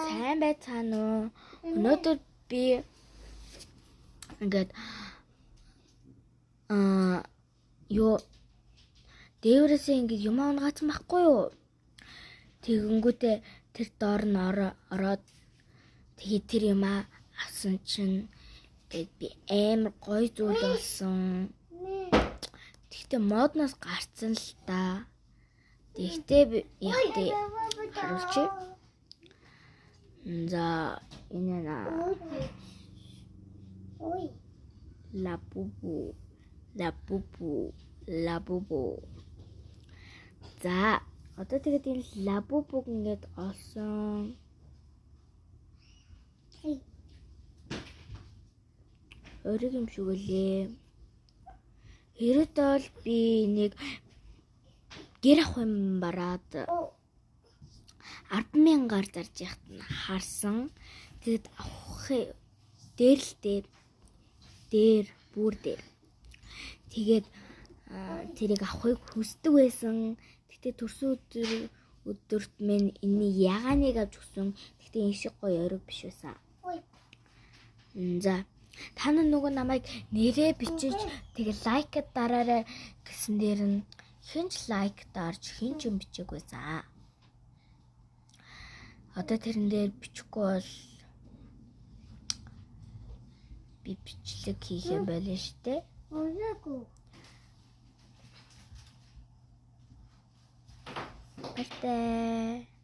Сайн байцгаана уу? Өнөөдөр би ингээд юу дээврээсээ ингээд юм унгаацсан байхгүй юу? Тэгэнгүүтээ тэр доор нь ороод тэгээд тэр юмаа авсан чинь ингээд би амар гоё зүйл болсон. Тэгтээ модноос гарцсан л та. Тэгтээ би яг тий харуулчих. За энэ на лабубу лабубу лабубу. За одоо тэгээд энэ лабубуг ингээд олсон. Өрөг юм шиг үлээ. Хэрэг бол би нэг гэр ах юм бараад 10,000-аар зарж яхад нь харсан. Тэгэд авах дээр л дээр бүр дээр. Тэгээд тэрийг авахыг хүсдэг байсан. Тэгтээ төрсөн өдөрт минь энэний ягааныг авч өгсөн. Тэгтээ энэ шиг гоё ориг биш байсан. За та нар нөгөө намайг нэрээ бичиж тэгээ лайк дараарай гэсэн дээр нь хэн ч лайк дарж хэн ч юм бичээгүй за. Одоо тэрэн дээр бичихгүй бол би бичлэг хийх юм байлаа штэ. Баяртай.